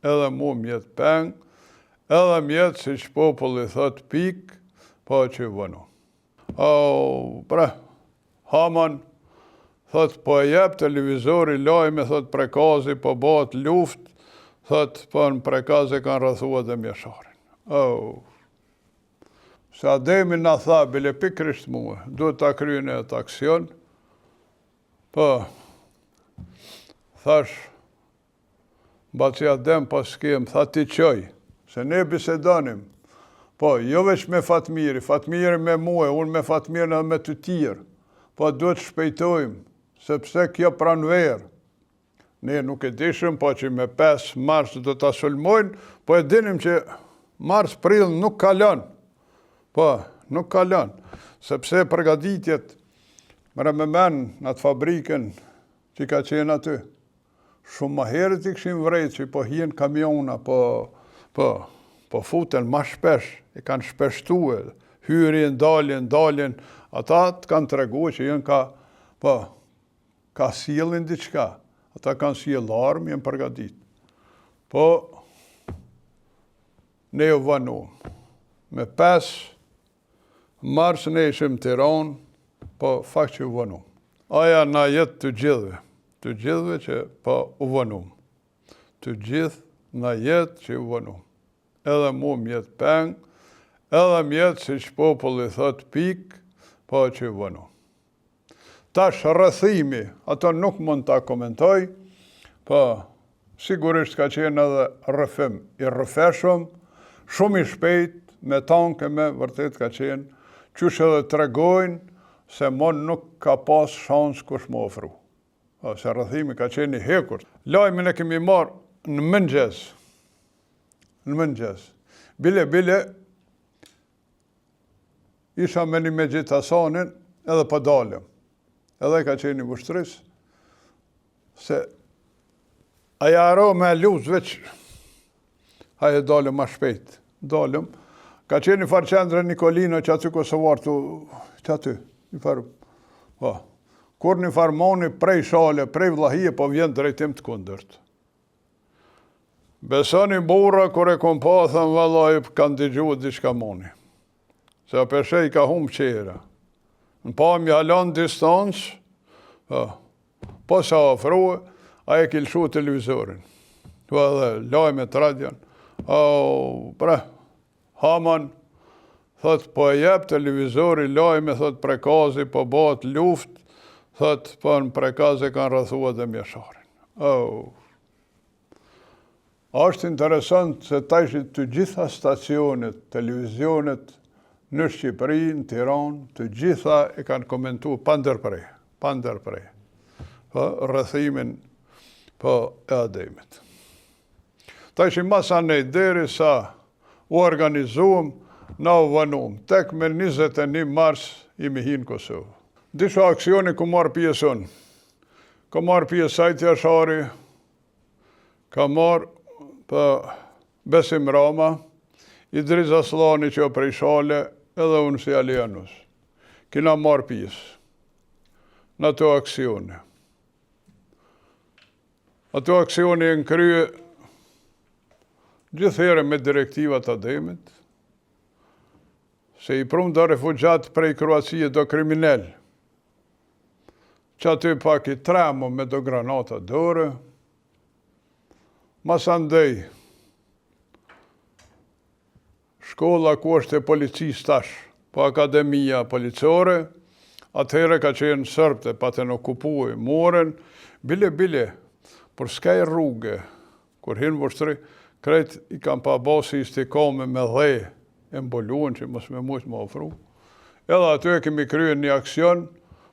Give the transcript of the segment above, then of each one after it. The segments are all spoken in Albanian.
Edhe mu m'jet peng, edhe m'jet siç populli thot pik, po që u vonu. O, bre, Haman, thot, po e jep televizori lajme, thot, Prekazi, po bëhet luft, thot, po në Prekaz e kanë rrethu Adem Jasharin. O, se Ademi na tha, bile pikërisht mue, duhet ta kryeni atë aksion, po, thash, Baci Adem po s'kem, tha ti çoj, se ne bisedonim. Po, jo veç me Fatmiri, Fatmiri me mue, unë me Fatmirin edhe me të tjerë. Po, duhet shpejtojmë, sepse kjo pranverë. Ne nuk e dishëm, po që me 5 mars do ta sulmojnë, po e dinim që mars, prill nuk kalon. Po, nuk kalon, sepse përgatitjet, merre me men në atë fabrikën që ka qenë aty. Shumë ma herët i kishin vrejt që po hijen kamiona, po, po, po futen ma shpesh, e kanë shpeshtue, hyrjen, daljen, daljen, ata të kanë tregu që janë ka, po, ka sjellin diçka, ata kanë sjell armë, janë përgatit. Po, ne u vonum, me 5 Mars ne ishim në Tiranë, po fakt që u vonum. Aja na jet të gjithëve, të gjithëve që po u vonum. Të gjithë na jet që u vonum. Edhe mu m'jet peng, edhe m'jet siç populli thot pik, po që u vonum. Tash rrethimi, ato nuk mund ta komentoj, po sigurisht ka qenë edhe rrëfim i rrëfeshëm, shumë i shpejt, me tanke me vërtet ka qenë, qysh edhe tregojnë se mo nuk ka pas shans kush m'u afru. Po, se rrethimi ka qenë i hekurt. Lajmin e kemi marrë në mëngjes. Në mëngjes. Bile, bile, Isha me një Mexhit Hasanin edhe po dalim. Edhe ka qenë i Vushtrrisë, se aja aroma e luftës veç, hajde dalim ma shpejt, dalim. Ka qenë një farë qendre Nikolino që aty Kosovar të, që aty, një farë, po, kur një farë moni prej Shale, prej Vllahije, po vjen drejtim të kundërt. Besoni burra kur e kom pa, thëmë vallaj, kanë dëgju diçka moni. Se a peshe i ka humbë qera. Në pamje hala në distancë, po, po sa afrue, ai e ki lëshu televizorin. Po edhe lajmet radion. O, bre, Haman, thot, po e jep televizori lajme, thot, Prekazi, po bëhet luft, thot, po në Prekaz e kanë rrethu Adem Jasharin. Oh. Është interesant se tash të gjitha stacionet, televizionet në Shqipëri, në Tiranë, të gjitha e kanë komentu pa ndërpre, pa ndërpre, po, rrethimin, po, e Ademit. Tash masanej deri sa u organizuam, na u vonum, tek me 21 mars jemi hi në Kosovë. Disa aksione ku marrë pjesë unë. Ka marrë pjesë Sait Jashari, ka marrë po Besim Rama, Idriz Asllani që o prej Shale, edhe unë si Ali Janus. Kina marrë pjesë në ato aksione. Ato aksione janë krye gjithherë me direktivat Ademit, se i prunë do refugjat prej Kroacie do kriminel, që aty pak i tremo me do granata dore, masandej, Shkolla ku është e policisë tash, po akademia policore, atëherë ka qenë serbët e patën okupue, morën, bile bile, por skaj rruge, kur hinë Vushtrri, krejt i kanë pa bo si istikame me dhe, e mbuluan që mos me mujtë me afru. Edhe aty e kemi krye një aksion,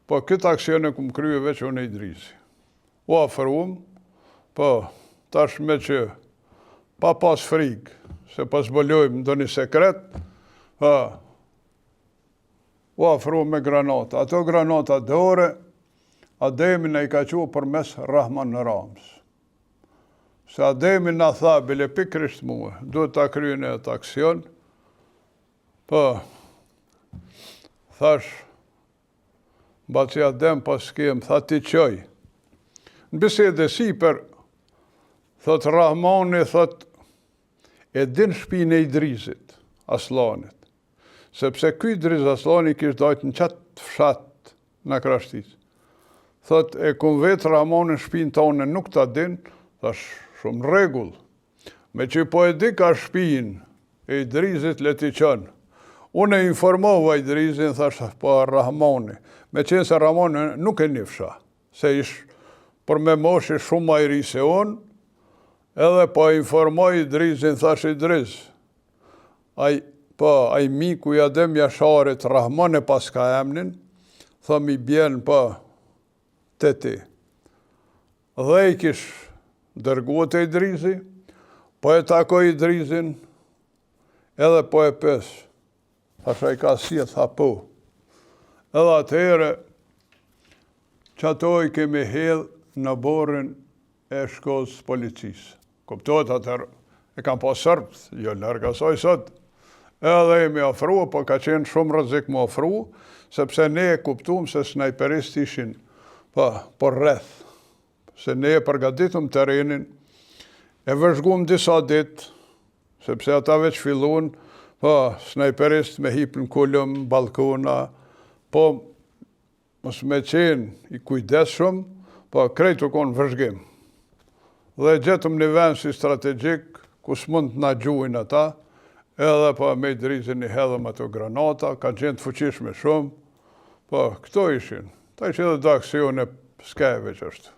po këtë aksion e kum krye veç unë e Idrizi. U afrum, po, tash me që pa pas frikë, se po zbulojmë ndonjë sekret, ha, u afrum me granata. Ato granata dore, Ademi na i ka çu përmes Rrahman Ramës. Se Ademi na tha, bile pikërisht mue, duhet ta kryeni atë aksion, po, thash, Baci Adem po s'kem, tha ti çoj. Në bisedë e sipër, Thot Rahmani, thot, e din shpinë e Idrizit, Asllanit. Sepse ky Idriz Asllani kish dajt në qatë fshat në Krashticë. Thot, e kum vetë Rahmanin shpinë tonë nuk ta din, thash, shumë në rregull. Meqë po e di ka shpinë e Idrizit le t'i çon. Unë e informova Idrizin, thash, po Rahmani. Meqenëse Rahmanin nuk e nifsha, se ish për me moshë shumë ma i ri se unë, edhe po e informoj Idrizin, thash Idriz, Ai, po, ai miku i Adem Jasharit, Rahman e paska emnin, thom i bjen, po, te ti. Dhe i kish dërgu te Idrizi, po e takoj Idrizin, edhe po e pys. Thash a i ka sjell, tha po. Edhe atëherë, qato i kemi hedh në oborrin e shkollës policisë. Kuptohet atëherë, e kanë pas serbët, jo larg asaj sot. Edhe jemi afru, po ka qenë shumë rrezik m'u afru, sepse ne e kuptum se snajperist ishin po, përreth. Se ne e përgatitëm terrenin, e vëzhgum disa ditë, sepse ata veç fillun, po, snajperist me hip në kulm, balkona, po, Mos me qenë i kujdesshëm, po krejt u konë vëzhgim. Dhe gjetëm një vend si strategjik, ku s'mund të na gjujnë ata, edhe po me Idrizin i hedhëm ato granata, kanë qenë të fuqishme shumë, po këto ishin. Ta ishin edhe do aksione s'ke veç është.